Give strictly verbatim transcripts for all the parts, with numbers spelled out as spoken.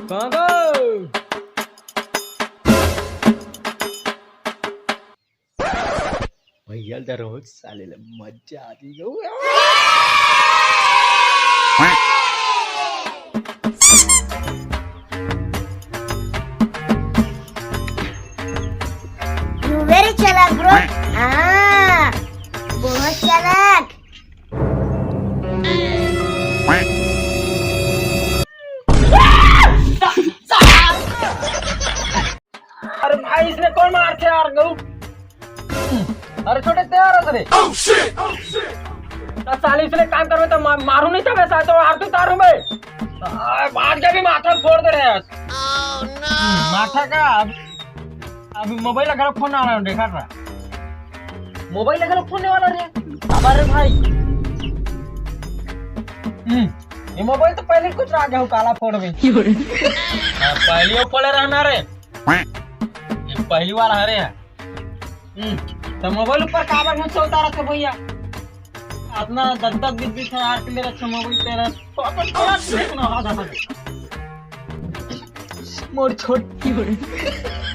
कहाँ गो? भैया ल दरोज साले ल मजा आ रही गो। You very चालाक bro। हाँ, बहुत चालाक। अरे भाई, इसने कौन मार थे यार गऊ? अरे छोटे, तैयार हो रे। Oh shit! Oh shit! साले इसने काम करवे तो मा-, मारू नहीं था वैसा तो यार, तू तारू में। आ, मार के भी माथा फोड़ दे रहे हैं। माथा का? अब, अब मोबाइल लगा फोन आ रहा है, देखा रहा। मोबाइल लगा फोन वाला रे। अरे भाई। हम्म, ये मोबाइल तो पहले कुछ आ गया हो, काला फोड़ में। हाँ, पहली वो फोड़े रहना रे। ये पहली बार हरे है। हम्म, तो मोबाइल ऊपर काबर में से उतारा था भैया? अपना दस दस बीस बीस हजार के ले रखे मोबाइल तेरा। तो अपन थोड़ा देखना, हाँ, हाँ, हाँ। मोर छोटी,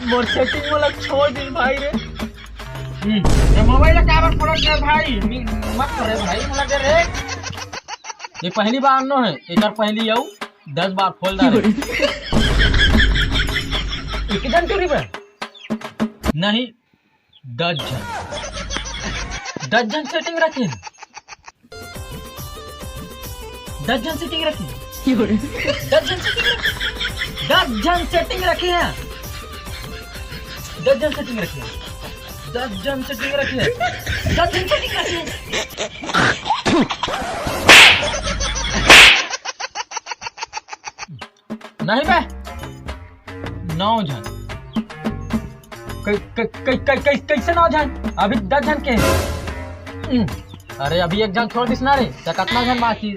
मोर सेटिंग वाला छोड़ दिन भाई रे। हम्म, ये मोबाइल का काबर फोड़त है भाई? नि-, मत करे भाई, मोला दे रे। ये पहली बार नो है, एक बार पहली आऊ, दस बार फोड़ डाले। एक जन चोरी पे? नहीं, दस जन। दस जन सेटिंग रखे हैं। दस जन सेटिंग रखे हैं। दस जन सेटिंग रखे हैं। दस जन सेटिंग रखे हैं। दस जन सेटिंग रखे हैं। दस जन सेटिंग रखे हैं। दस जन सेटिंग रखे हैं। नहीं बे, नौ जन। कै-, कै-, कै-, कै-, कै-, कैसे नौ जन? अभी दस जन के हैं। हम्म, अरे अभी एक जन छोड़ दिस ना रे, तो कितना जन बाकी?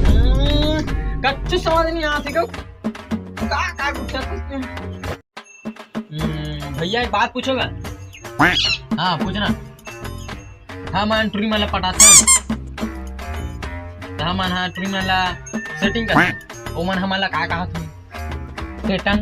हम्म, कच्चू समझ नहीं आती को। का, का गुस्सा कुछ नहीं। हम्म, भैया एक बात पूछोगा? हाँ, पूछना। हमन टुरी मन ला पटाथन, त हमन ह टुरी मन ला सेटिंग करथन। ओमन हमन ला का कहत हे? सेटंग।